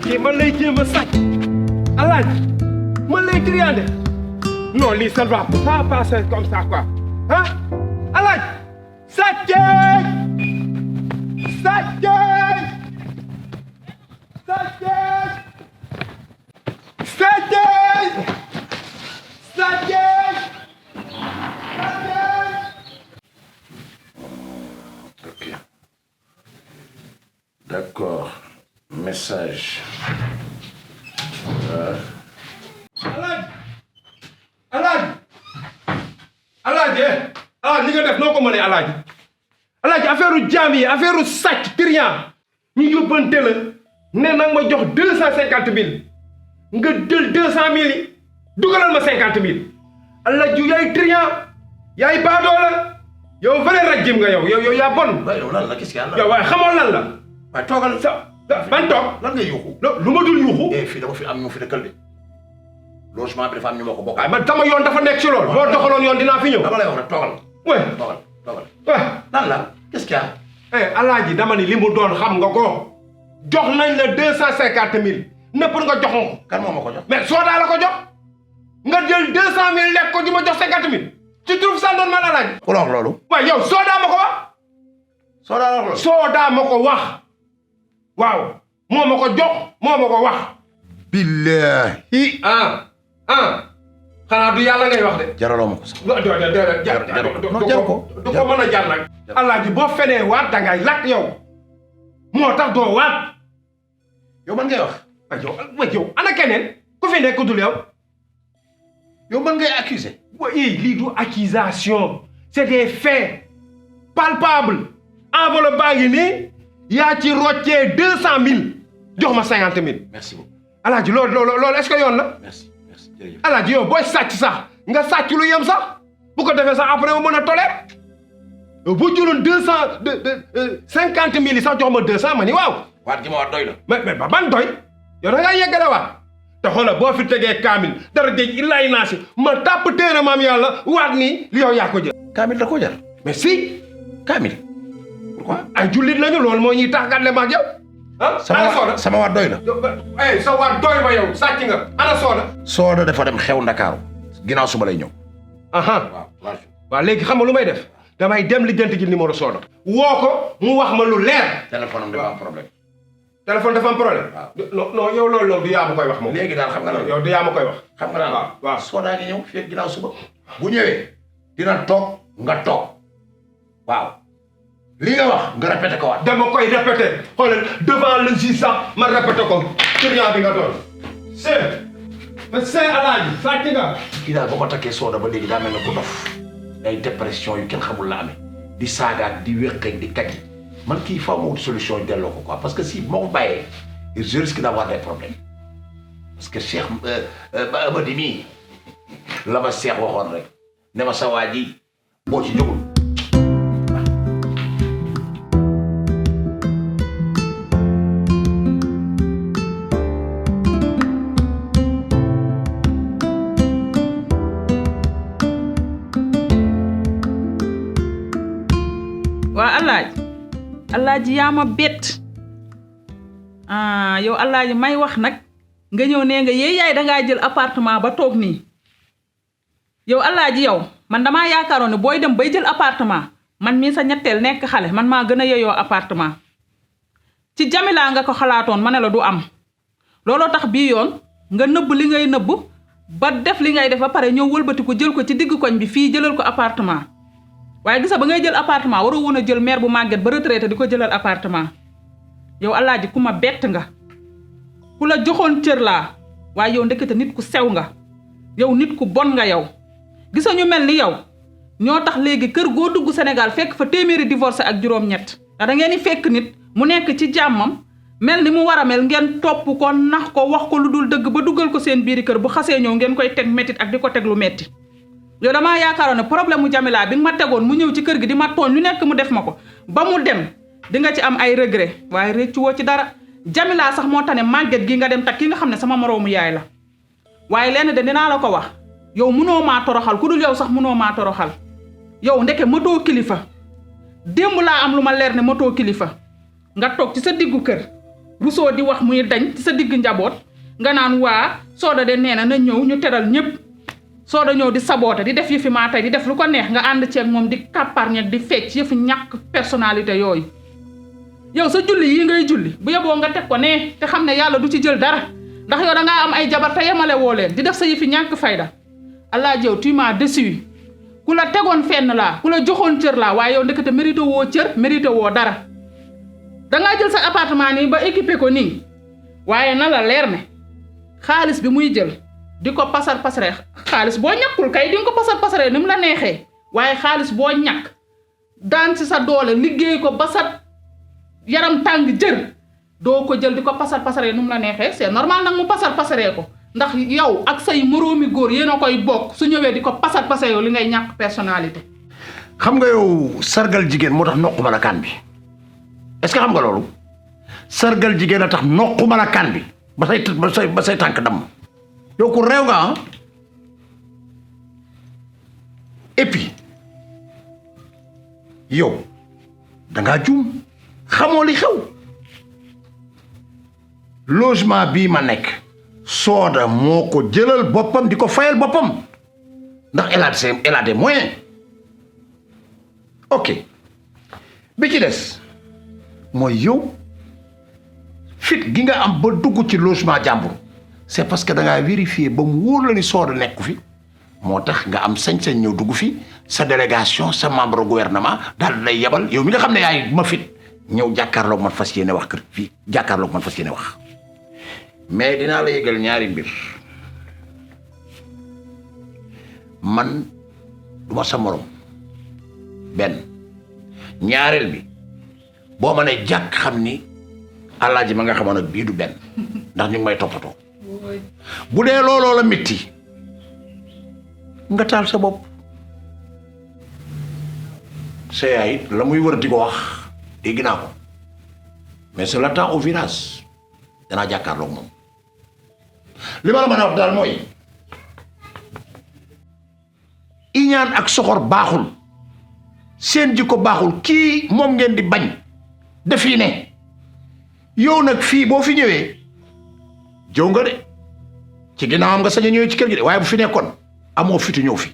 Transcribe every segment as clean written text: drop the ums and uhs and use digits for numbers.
kii man lay jéem a sàcc Aladji man lay triandé non lii ça ne va pas passer comme ça quoi ah Aladji sàcceej sàcceej sàcceej sàcceej sàcceej sàcceej. Ok d'accord. Message. Aladji li nga def noo ko mënee Aladji affaire jaam yi affaire sàcc trian ñu yóbbante la ne nag ma jox 250 000 nga jël 200 000 yi dugalal ma 50 000 Aladji yaay trian yaay baadoola yow vrai rajim nga yow yaa bon. waaye yow lan la gis nga yow waaye xamoo lan la. waaye toogal sa ban toog lan ngay yuuxu. lu ma dul yuuxu. fii dama fi am ñu fi dëkkal de logement bi dafa am ñu ma ko bokk. waaye man sama yoon dafa nekk ci loolu. boo doxaloon yoon dinaa fi ñëw. dama lay wax rek toogal. oui toogal. lan la qu'est-ce qu'il y a. Aladji dama ni li mu doon xam nga ko jox nañ la 250 000 ne pour nga jox ma ko. kan moo ma ko jox. mais Soda la ko jox nga jël 200 000 lekk ko di ma jox 50 000 tu trouves ça normal Aladji. ku la wax loolu. waaye yow Soda ma ko wax. Soda la wax loolu. Soda ma ko wax waaw moo ma ko jox moo ma ko wax. billahi. xanaa du yàlla ngay wax de. jaraloo ma ko sax. du ko mën a jar nag. Aladji boo fenee waat dangay lakk yow moo tax doo waat. yow man ngay wax. waaye yow ana keneen ku fi nekk dul yow. yow man ngay accuser. oui lii du accusation c'est des faits palpables. enveloppe baa ngi nii yaa ci roccee 200 000 jox ma 50 000. merci beaucoup. Aladji loolu est-ce que yoon la. merci jërëjëf. Aladji yow booy sàcc sax nga sàcc lu yem sax bu ko defee sax après mu mën a tolère bu jëloon 50 000 yi sax jox ma 200 ma ni waaw. waat gi ma waat doy la. mais ba ban doy yow da ngaa yeggale waat te xoolal boo fi tegee kaamil dara dégg illaay naa si ma tàpp téere maam yàlla waat nii li yow yaa ko jël. kaamil da koo jar. mais si kaamil. pourquoi. ay jullit lañu loolu moo ñuy tax gàlle ma ak yow. sama waat doy la. sa waat doy ma yow sàcc nga ana Soda. Soda dafa dem xew Ndakaaru ginnaaw suba lay ñëw. waaw léegi xam nga lu may def damay dem lijjanti ji numéro Soda. woo ko mu wax ma lu leer. téléphone am dafa am problème. téléphone dafa am problème. non yow loolu du yaa ma koy wax moom. léegi daal xam nga lan yow du yaa ma koy wax. xam nga lan waaw Soda ngi ñëw fii ak ginnaaw suba. bu ñëwee dina toog nga toog waaw. li nga wax nga répété ko waat. dama koy répété xoolal devant le juge sax ma répété ko client bi nga doon. c'est Aladji sàcc nga. kii daal ba ko takkee Soda ba léegi daa mel ne ku dof ay dépression yu kenn xamul la amee di saagaat di wéqeeg di kàjji man kii faaw ma wut solution delloo ko quoi parce que si moo ko bàyyee je risque d'avoir des problèmes parce que Cheikh Amady mii la ma Cheikh waxoon rek ne ma sa waa ji boo ci jógul. waa Aladji yaa ma bett yow Aladji may wax nag nga ñëw nee nga yéey yaay dangaa jël appartement ba toog nii yow Aladji yow man damaa yaakaaroon ne booy dem bay jël appartement man mii sa ñetteel nekk xale man maa gën a yeyoo appartement ci Jamila nga ko xalaatoon ma ne la du am looloo tax bii yoon nga nëbb li ngay nëbb ba def li ngay def ba pare ñëw wëlbati ko jël ko ci digg koñ bi fii jëlal ko appartement waaye gisa ba ngay jël appartement waroo woon a jël mère bu màgget ba retraité di ko jëlal appartement yow Alaaji ku ma bett nga ku la joxoon cër laa waaye yow ndekete nit ku sew nga yow nit ku bon nga yow gisa ñu mel ni yow ñoo tax léegi kër goo dugg Sénégal fekk fa téeméeri divorcé ak juróom-ñett da ngeen di fekk nit mu nekk ci jàmmam mel ni mu war a mel ngeen topp ko nax ko wax ko lu dul dëgg ba dugal ko seen biiri kër bu xasee ñëw ngeen koy teg métit ak di ko teg lu metti yow damaa yaakaaroon ne problème mu Jamila bi nga ma tegoon mu ñëw ci kër gi di ma tooñ lu nekk mu def ma ko ba mu dem di nga ci am ay regret waaye réccu woo ci dara Jamila sax moo tax ne màgget gi nga dem tak ki nga xam ne sama moroomu yaay la waaye lenn de dinaa la ko wax yow mënoo maa toroxal ku dul yow sax mënoo maa toroxal yow ndeke matoo kilifa démb laa am lu ma leer ne matoo kilifa nga toog ci sa diggu kër rusoo di wax muy dañ ci sa digg njaboot nga naan waa Soda de nee na ñëw ñu teral ñëpp Soda ñëw di saboote di def yëfi maa tey di def lu ko neex nga ànd ceeg moom di kàpparñeeg di fecc yëfi ñàkk personnalité yooyu yow sa julli yi ngay julli bu yeboo nga teg ko ne te xam ne yàlla du ci jël dara ndax yow dangaa am ay jabar te yemale woo leen di def sa yëfi ñàkk fayda Alaaji yow tu m'as déçu ku la tegoon fenn laa ku la joxoon cër laa waaye yow ndekete mérité woo cër mérité woo dara dangaa jël sa appartement nii ba équipé ko nii waaye na la leer ne xaalis bi muy jël di ko pasar pasare xaalis boo ñàkkul kay di nga ko pasar pasare ni mu la neexee waaye xaalis boo ñàkk daan ci sa doole liggéey ko ba sa yaram tàng jër doo ko jël di ko pasar pasare ni mu la neexee c'est normal nag mu pasar pasaree ko ndax yow ak say moroomi góor yéen a koy bokk su ñëwee di ko pasar pasare yow li ngay ñàkk personnalité. xam nga yow sargal jigéen moo tax noquma la kaan bi est-ce que xam nga loolu sargal jigéen a tax noquma la kaan bi ba say tànk damm yow ku réew nga ah et puis yow dangaa juum xamoo li xew logement bii ma nekk Soda moo ko jëlal boppam di ko fayal boppam ndax elle a des moyens ok bi ci des mooy yow fit gi nga am ba dugg ci logement jàmbur c'est parce que da ngaa vérifier ba mu wóor la ni Soda nekku fi moo tax nga am sañ-sañ ñëw dugg fi sa délégation sa membre gouvernement daal lay yebal yow mi nga xam ne yaay ma fit ñëw jàkkaarloog man fas yéene wax kër fii jàkkaarloog man fas yéene wax mais dinaa la yëgal ñaari mbir man duma sa morom benn ñaareel bi boo ma ne jàkk xam ni Alaaji ma nga xamoon ak bii du benn ndax ñu ngi may toppatoo bu dee looloo la métti nga taal sa bopp sa yaay it la muy wër di ko wax dégg naa ko mais c'est le temps au virage danaa jàkkaarloog moom li ma la mën a wax daal mooy iñaan ak soxor baaxul seen jikko baaxul kii moom ngeen di bañ dafi ne yow nag fii boo fi ñëwee jow nga de ci ginnaawam nga sañ a ñëwee ci kër gi de waaye bu fi nekkoon amoo fitu ñëw fi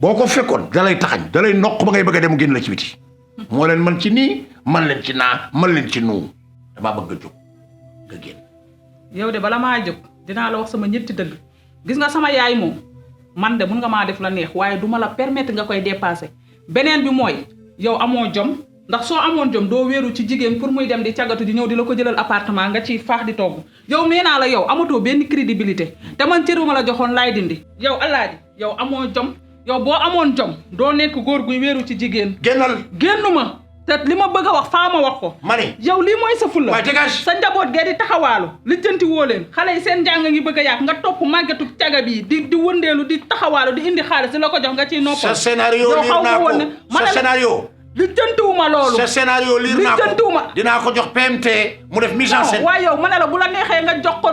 boo ko fekkoon dalay taxañ dalay noq ba ngay bëgg a dem génn la ci biti moo leen man ci nii man leen ci naa man leen ci nuu damaa bëgg a jóg nga génn yow de bala maa jóg dinaa la wax sama ñetti dëgg gis nga sama yaay moom man de mun nga maa def la neex waaye duma la permettre nga koy dépasser beneen bi mooy yow amoo jom ndax soo amoon jom doo wéeru ci jigéen pour muy dem di cagatu di ñëw di la ko jëlal appartement nga ciy faax di togg yow nee naa la yow amatoo benn crédibilité te man cër bu ma la joxoon laay dindi yow Alaaji yow amoo jom yow boo amoon jom doo nekk góor guy wéeru ci jigéen génnu ma te li ma bëgg a wax faa ma wax ko ma ne yow lii mooy sa fulla waaye dégage sa njaboot gee di taxawaalu lijjanti woo leen xale yi seen njàng ngi bëgg a yàq nga topp màggetu caga bii di wëndeelu di taxawaalu di indi xaalis di la ko jox nga ciy noppal sa scénario liir naa ko sa scénario lijjantiwuma loolu sa scénario liir naa ko dinaa ko jox PMT mu def mise en scène waaye yow ma ne la bu la neexee nga jox ko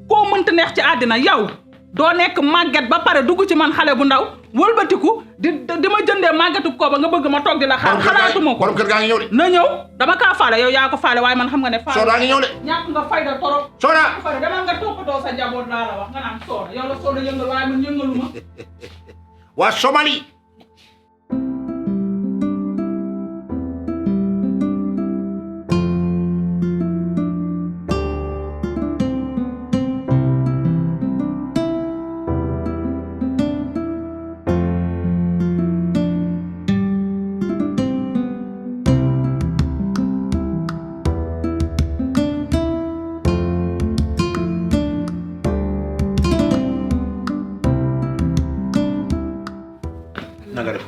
koo mënta neex ci àddina yow doo nekk màgget ba pare dugg ci man xale bu ndaw wëlbatiku di ma jëndee màggetu ko ba nga bëgg ma toog di la xaar xalaatuma ko borom kër gaa ngi ñëw de na ñëw dama kaa faale yow yaa ko faale waaye man xam nga ne faale Soda ngi ñëw de ñàkk nga fayda torop Soda faale demal nga toppatoo sa njaboot laa la wax nga naan Soda yow la Soda yëngal waaye man yëngaluma waa Somalie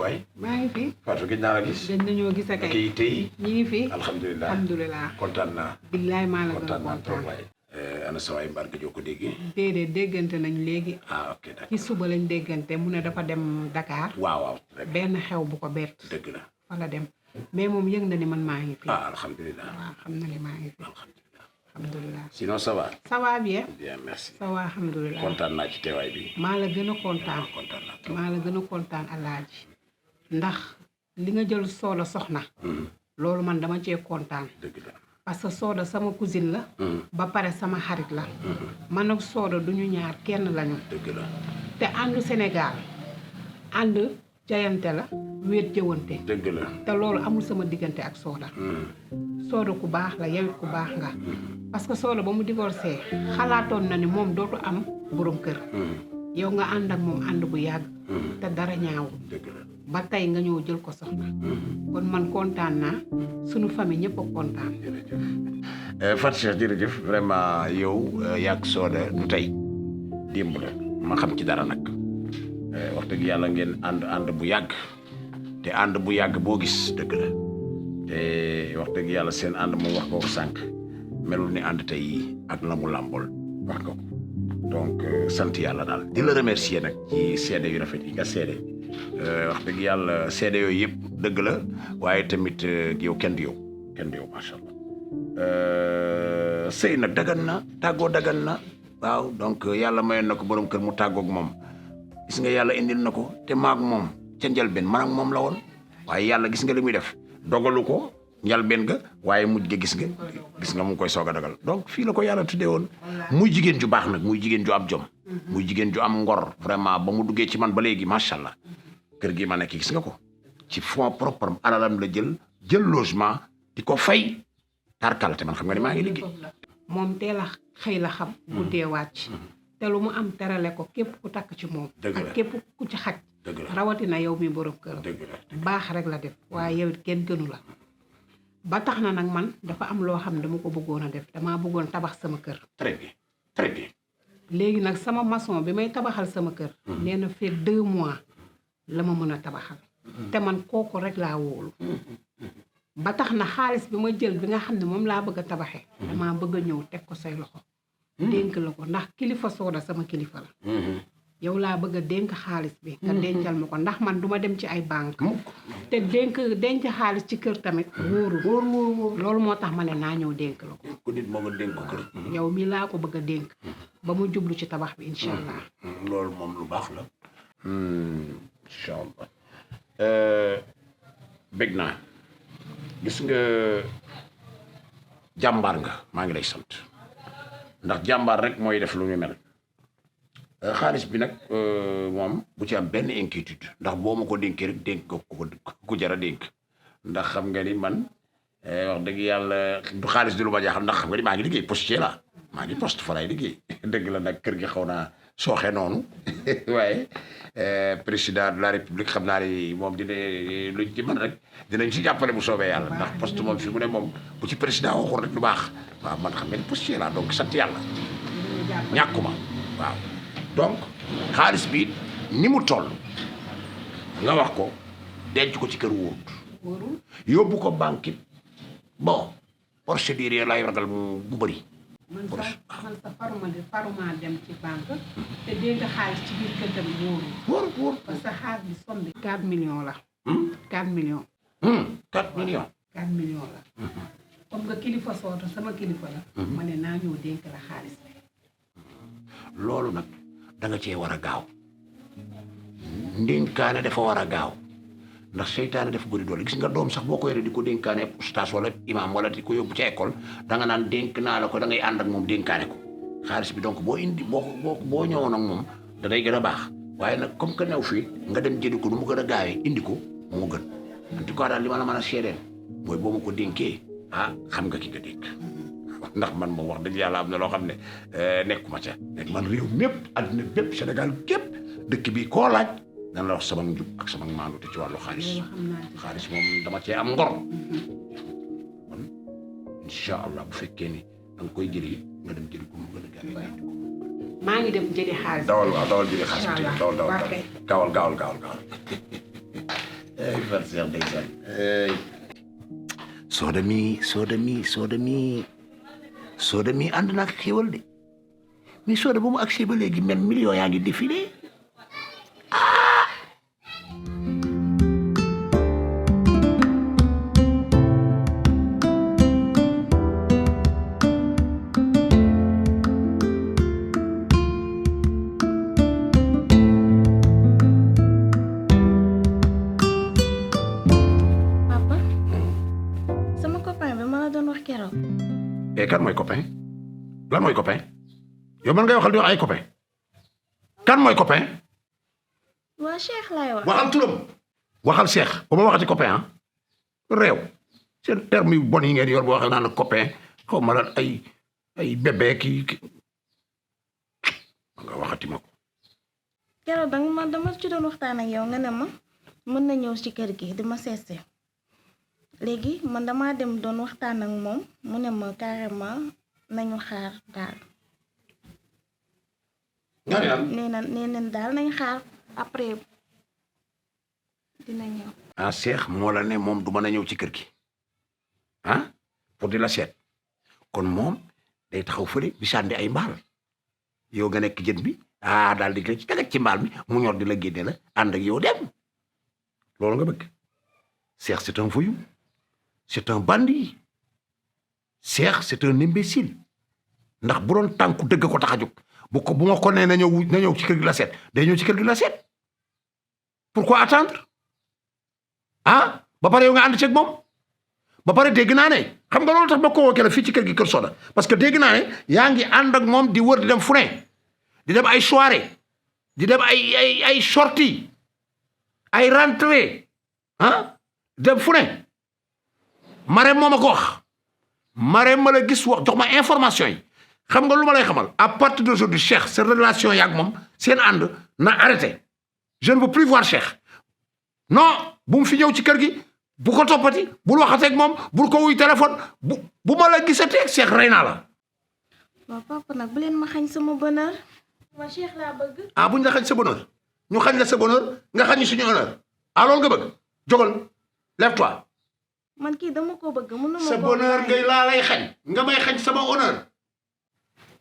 waay. maa ngi fi. Fatou gis naa la gis. dañ nañoo gis ak ay. kii tey. ñi ngi fi. alhamdulilah alhamdulilah. kontaan naa. billaay maa la gën a kontaan naa trop kontaan. waay. ana sa waay mbaar nga joo ko déggee. déedéet déggante nañ léegi. ah ok d'accord. ci suba lañ déggante mu ne dafa dem Dakar. waaw waaw. benn xew bu ko bett. dëgg la. fa la dem mais moom yëg na ni man maa ngi fi. ah alhamdulilah. waaw xam na ni maa ngi fi. alhamdulilah. sinon ça va. ça va bien. bien merci. ça va alhamdulilah. kontaan naa ci teewaay bi. maa la gën a kontaan. kontaan naa trop. maa la gën a kontaan Alaaji ndax li nga jël Soda soxna. loolu man dama cee kontaan. dëgg la. parce que Soda sama cousine la. ba pare sama xarit la. man ak Soda duñu ñaar kenn lañu. dëgg la. te àndu Sénégal ànd jayante la wéet jëwante. dëgg la. te loolu amul sama diggante ak Soda. Soda ku baax la yow it ku baax nga. parce que Soda ba mu divorcé xalaatoon na ni moom dootu am borom kër. yow nga ànd ak moom ànd bu yàgg. te dara ñaawul. dëgg la. ba tey nga ñëw jël ko soxna. kon man kontaan naa sunu famille ñëpp a kontaan. jërëjëf Fatou Cheikh jërëjëf vraiment yow yàgg Soda du tey démb la ma xam ci dara nag wax dëgg yàlla ngeen ànd bu yàgg te ànd bu yàgg boo gis dëgg la te wax dëgg yàlla seen ànd moom wax nga ko sànq melul ni ànd tey ak la mu làmbool wax nga ko donc sant yàlla daal di la remercier nag ci seede yu rafet yi nga seede wax dëgg yàlla seede yooyu yëpp dëgg la waaye tamit yow kenn du yow macha allah sëy nag dagan na tàggoo dagan na waaw donc yàlla mayoon na ko borom kër mu tàggoog moom gis nga yàlla indil na ko te maag moom ca njalbeen man ak moom la woon waaye yàlla gis nga li muy def dogalu ko njalbeen nga waaye mujj ga gis nga mu ngi koy soog a dogal donc fii la ko yàlla tuddee woon muy jigéen ju baax nag muy jigéen ju am jom muy jigéen ju am ngor vraiment ba mu duggee ci man ba léegi macha allah kër gi ma nekk gis nga ko ci fonds propre alalam la jël logement di ko fay tarkal te man xam nga ni maa ngi liggéey. moom teel a xëy la xam. guddee wàcc. te lu mu am terale ko képp ku takk ci moom. ak képp ku ci xaj. rawatina yow mi borom kër. baax rek la def waaye yow it kenn gënu la. ba tax na nag man dafa am loo xam ne dama ko bëggoon a def damaa bëggoon tabax sama kër. très bien très bien. léegi nag sama maçon bi may tabaxal sama kër. nee na fekk 2 mois la ma mën a tabaxal. te man kooku rek laa wóolu. ba tax na xaalis bi ma jël bi nga xam ne moom laa bëgg a tabaxee. damaa bëgg a ñëw teg ko say loxo. dénk la ko ndax kilifa Soda sama kilifa la. yow laa bëgg a dénk xaalis bi. nga dencal ma ko ndax man duma dem ci ay banque te denc xaalis ci kër tamit wóorul. loolu moo tax ma ne naa ñëw dénk la ko. ku nit moo nga dénk ko kër. yow mii laa ko bëgg a dénk. ba mu jublu ci tabax bi incha allah. loolu moom lu baax la. incha allah. bëgg naa gis nga jàmbaar nga maa ngi lay sant ndax jàmbaar rek mooy def lu ñu mel xaalis bi nag moom bu ci am benn inquiétude ndax boo ma ko dénkee rek dénk ko ku jar a dénk ndax xam nga ni man wax dëgg yàlla du xaalis du lu ma jaaxal ndax xam nga ni maa ngi liggéey postier la maa ngi poste fa lay liggéey dëgg la nag kër gi xaw naa sooxe noonu waaye président de la république xam naa ni moom dina luñ ci mën rek dinañ ci jàppale bu soobee yàlla ndax poste moom fi mu ne moom bu ci président waxul rek lu baax waaw man xam nga ni postier la donc sant yàlla ñàkkuma waaw donc xaalis bi ni mu toll nga wax ko denc ko ci kër wóorut yóbbu ko banque bon procédure lay ragal bu bëri. man sa faruma dem ci banque te dénk xaalis ci biir kër tamit wóorul parce que xaalis bi somme bi 4 millions la 4 millions 4 millions 4 millions la comme nga kilifa Soda sama kilifa la ma ne naa ñëw dénk la xaalis bi loolu nag da nga cee war a gaaw ndénkaane dafa war a gaaw ndax seytaane dafa bëri doole gis nga doom sax boo ko yoree di ko dénkaane ustaas wala imam wala di ko yóbbu ca école da nga naan dénk naa la ko da ngay ànd ak moom dénkaane ko xaalis bi donc boo indi boo ñëwoon ak moom da day gën a baax waaye nag comme que new fii nga dem jëli ko nu mu gën a gaawee indi ko moo gën en tout cas daal li ma la mën a seedeel mooy boo ma ko dénkee ah xam nga ki nga dénk ndax man moom wax dëgg yàlla am na loo xam ne nekkuma ca nekk man réew mépp àddina bépp Sénégal gépp dëkk bi koo laaj dana la wax sama njub ak sama maandu te ci wàllu xaalis moom dama cee am ngor kon incha allah bu fekkee ni da nga koy jëli nga dem jëli ko mu gën a gaaw maa ngi dem jëli xaalis dawal jëli xaalis bi dawal Verser ndeysaan. Soda mi ànd na ak xéwal de mais Soda bu mu agsee ba léegi même million yaa ngi défilé. Kan mooy copain lan mooy copain yow man ngay waxal di wax ay copain kan mooy copain. waa Cheikh laay wax. waxal turam waxal Cheikh bu ma waxati copain ah réew seen terme yu bon yi ngeen yor boo waxee naan copain xaw ma lan ay bébé kii nga waxati ma ko. keroog dama ci doon waxtaan ak yow nga ne ma mën na ñëw ci kër gi dama seese. léegi man dama dem doon waxtaan ak moom mu ne ma carrément nañu xaar daal. nee na daal nañu xaar après dina ñëw. ah Cheikh moo la ne moom du mën a ñëw ci kër gi ah pour di la seet kon moom day taxaw fële di sànni ay mbaal yow nga nekk jën bi daal di ci teg ci mbaal mi mu ñor di la génne la ànd ak yow dem loolu nga bëgg. Cheikh c'est un voyou. C'est un bandit. Cheikh c'est un imbécile ndax bu doon tànku dëgg ko tax a jóg bu ma ko nee na ñëw ci kër gi la seet day ñëw ci kër gi la seet pourquoi attendre ba pare yow nga ànd ceeg moom ba pare dégg naa ne xam nga loolu tax ma ko wookee la fii ci kër gi Kër Soda parce que dégg naa ne yaa ngi ànd ak moom di wër di dem fu ne di dem ay soirée di dem ay sortie ay rentrée dem fu ne. Marème moo ma ko wax Marème ma la gis wax jox ma information yi xam nga lu ma lay xamal à partir d'aujourd'hui Cheikh seen relation yaag moom seen ànd na arrêté je ne veux plus voir Cheikh non bu mu fi ñëw ci kër gi bu ko toppati bul waxateeg moom bul ko wuy téléphone bu ma la gisateeg Cheikh rey naa la. waaw papa nag bu leen ma xañ sama bonheur. waa Cheikh laa bëgg. buñ la xañ sa bonheur ñu xañ la sa bonheur nga xañ suñu honneur loolu nga bëgg jógal lève-toi. man kii dama ko bëgg mënuma ko sa bonheur ngay laa lay xañ nga may xañ sama honneur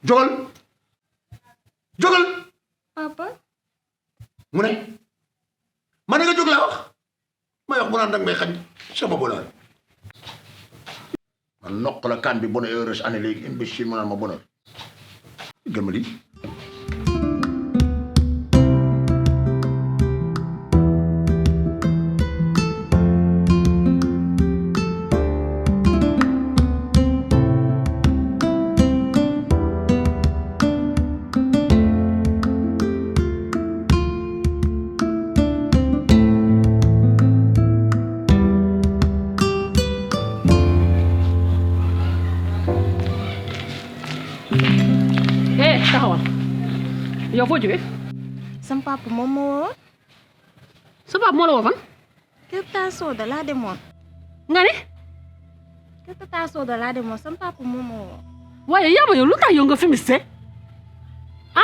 jógal papa mu ne ma ne nga jóg laa wax may wax mu naan danga may xañ sama bonheur man noq la kan bi bonne heureuse année léegi imbécile mu naan ma bonheur gën ma lii. taxawal yow foo jógee. sam papa moom moo woo. sa papa moo la woo fan. kër taa Soda laa demoon. nga ne. kër taa Soda laa demoon sam papa moom moo woo. waaye Yaama yow lu tax yow nga fi miste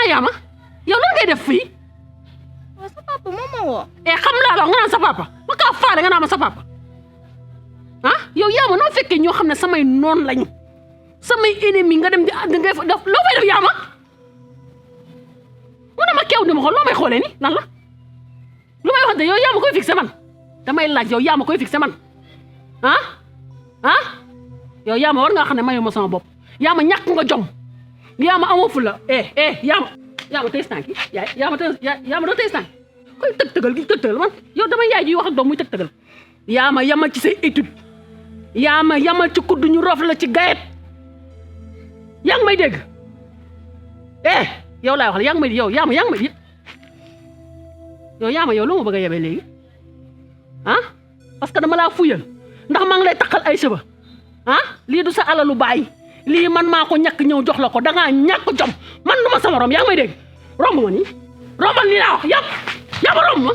Yaama yow lan ngay def fii. waaw sa papa moom moo woo. xam laa la nga naan sa papa ma kaa faale nga naan ma sa papa yow Yaama noo fekkee ñoo xam ne samay noon lañu samay ennemi nga dem di def loo fay def Yaama mu ne ma keew di ma xool loo may xoolee ni lan la lu may wax de yow Yaama koy fixé man damay laaj yow Yaama koy fixé man yow Yaama war nga xam ne mayu ma sama bopp Yaama ñàkk nga jom Yaama amoo fu la Yaama tey sànq Yaama doo tey sànq koy tëg-tëgal gi tëg-tëgal man yow damay yaay ji wax ak doom muy tëg-tëgal Yaama yamal ci say étude Yaama yamal ci kudd ñu rof la ci gayet yaa ngi may dégg yow laay wax yaa ngi may yow Yaama yaa ngi may yow Yaama yow lu ma bëgg a yebee léegi parce que dama laa fuyal ndax maa ngi lay takkal ay sëba lii du sa alalu baay lii man maa ko ñàkk ñëw jox la ko dangaa ñàkk jom man du ma sama rom yaa ngi may dégg romb ma nii rombal nii laa wax Yaama romb ma